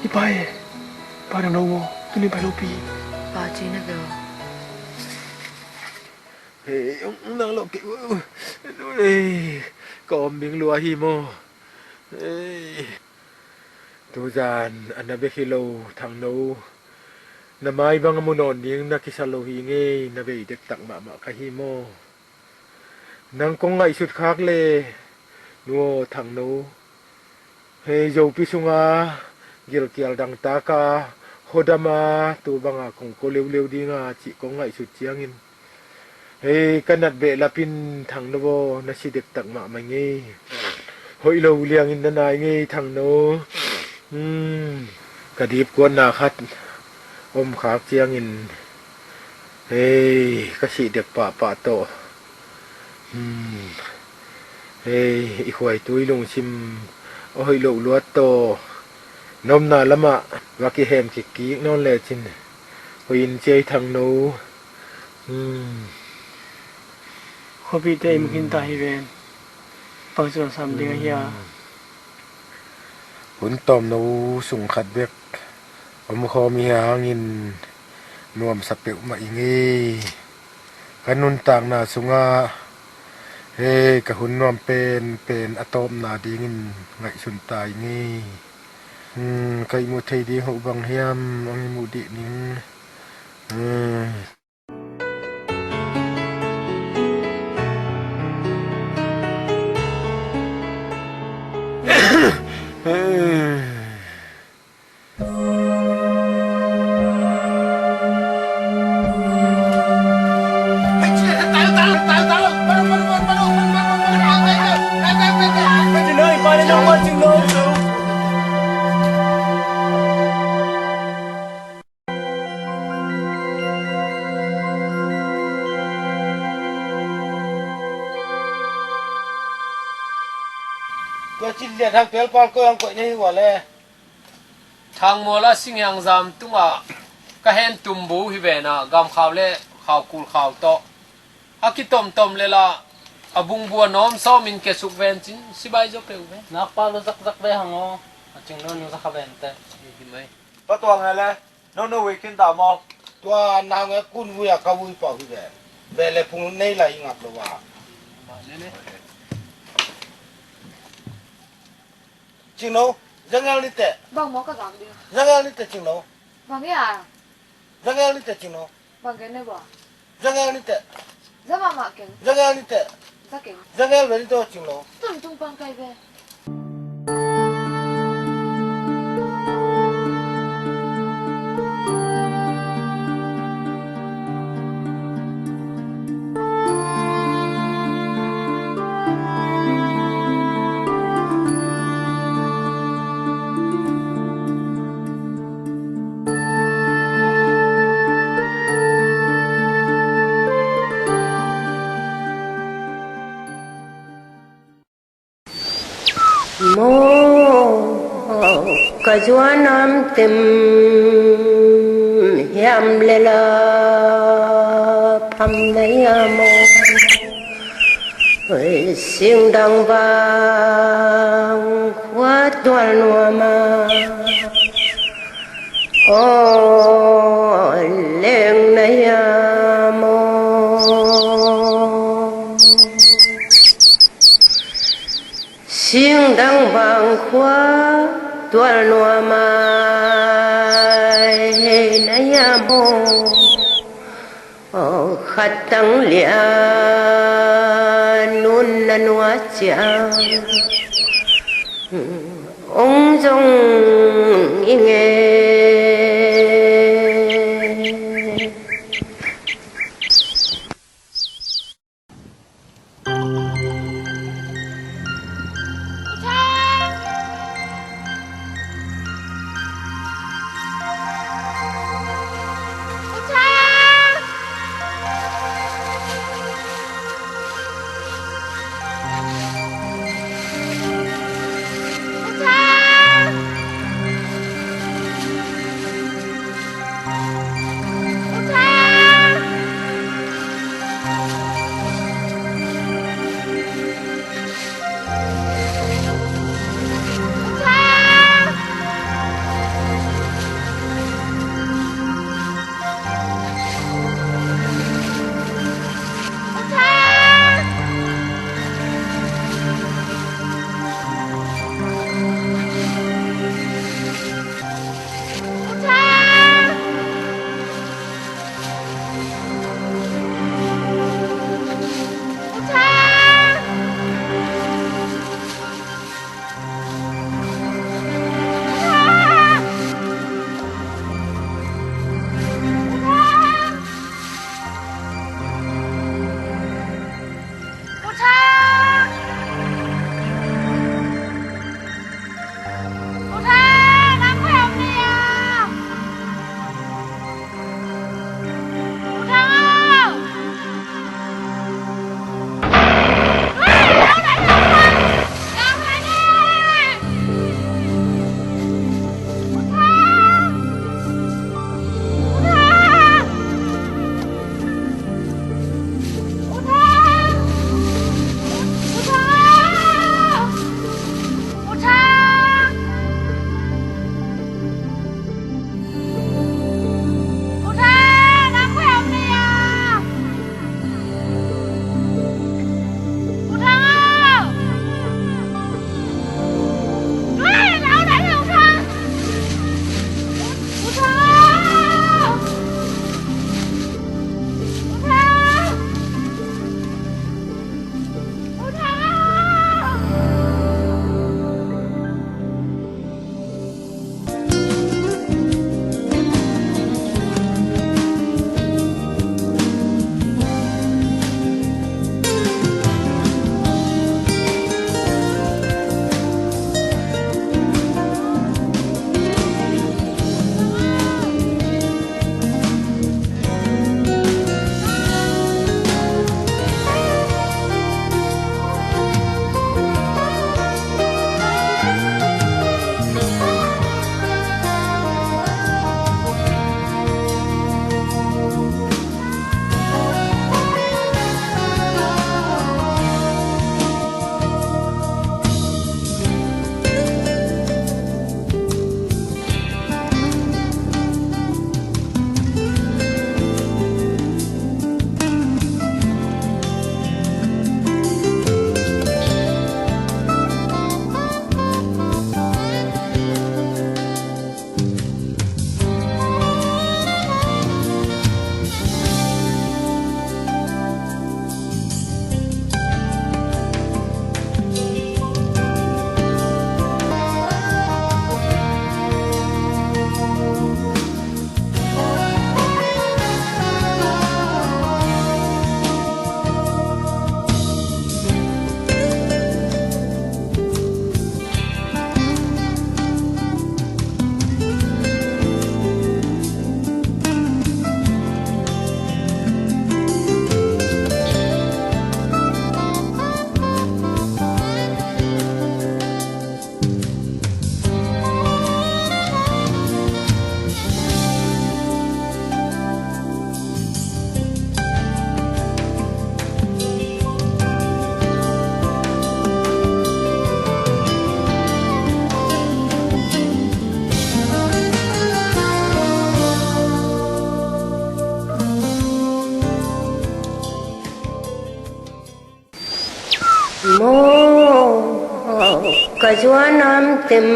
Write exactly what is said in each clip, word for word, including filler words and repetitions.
I pa e, pa dang lo maw? Tuni pai lo pi. Pa ci na bel. Hei, ong nang lo kei. Hei, ka om ding lua hi maw? Hei. Tuzan a na bek hi lo, Thangno. Na mai bang a mu nawn ding na kisa lo hi ngei, na bei dektak mahmah ka hi maw? Nang kong ngaihsut khak le, nu aw Thangno. Hei, Zopi sunga gilkial dangtaka, hodama, tu banga kong ko leuleu dinga cih kong ngaihsut ciangin, hei, ka nat behlapin Thangno aw, na si dektak mahmah ngei. Hoih lo liangin na nai ngei Thangno. Hmm, ka dipkuatna khat om khak ciangin, hei, ka sih dek pahpah tawh. Hmm. Hei, i khuaitu i lungsim a hoih loh luat tawh na omna lamah va kihem kikkik nawn lecin hoih in cia i Thangno. Hmm. Khuapite i mu khinta hi ven. Pang cuan sam ding ahi a. Hmm. Hun tawmno sung khat bek om khawm i hangin nuamsa peuhmah i ngei. Ka nuntakna sungah hei, ka hun nuam penpen a tawpna dingin ngaihsun ta i ngei. Hmm, ka ihmu thei ding hoh bang hiam, ong ihmu dih ning. Hmm. Tua cin lian hang pelpal koi ang koih na hi ua le. Thangmual a singhiang zam tungah ka hen tumbu hi vena, gamkhau le khau kul khau tawh a kitomtom lela a bungbu a nawm sawmin kesuk ven cin sibai zaw peuh ve. Nakpa lu zakzak ve hang aw. A Cingno nu za kha vente. Hi mai. Pa tuang he le. No no wei khin ta maw? Tua nang e kun vui a ka vui pau hi ve. Ve le phung nei lai i ngak lo va. Cingno, zangel ni te. Bang maw ka gak ding. Zangel ni te Cingno. Bang ya. Zangel ni te Cingno. Bang ke ne ba. Zangel ni te. Za mahmah keng. Zangel ni te. Za keng. Zangel ve ni to Cingno. Tun tung pang kai ve. Maw, ka zuan am tem hiam le la pham na ia maw? Oi, singdang bang khua tual nuam a, aw leng na ia maw? Singdang bang khua tual nuam a, hei na ia maw? Aw khat tang lian nun na nuat ciang ong zong i ngei. Zuan am tim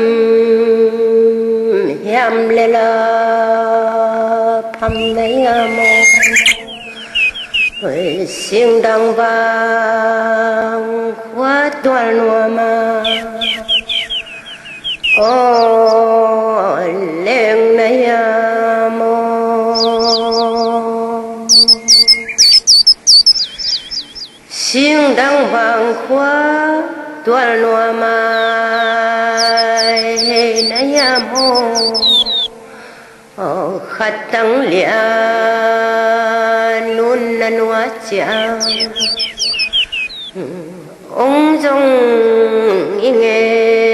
hiam le la pham na hiam aw? Singdang vang khua tual nuam a, aw leng na hiam aw? Singdang vang khua tual nuam a, hei na hiam aw? Aw khat tang lian nun na nuat ciang ong zong i nge.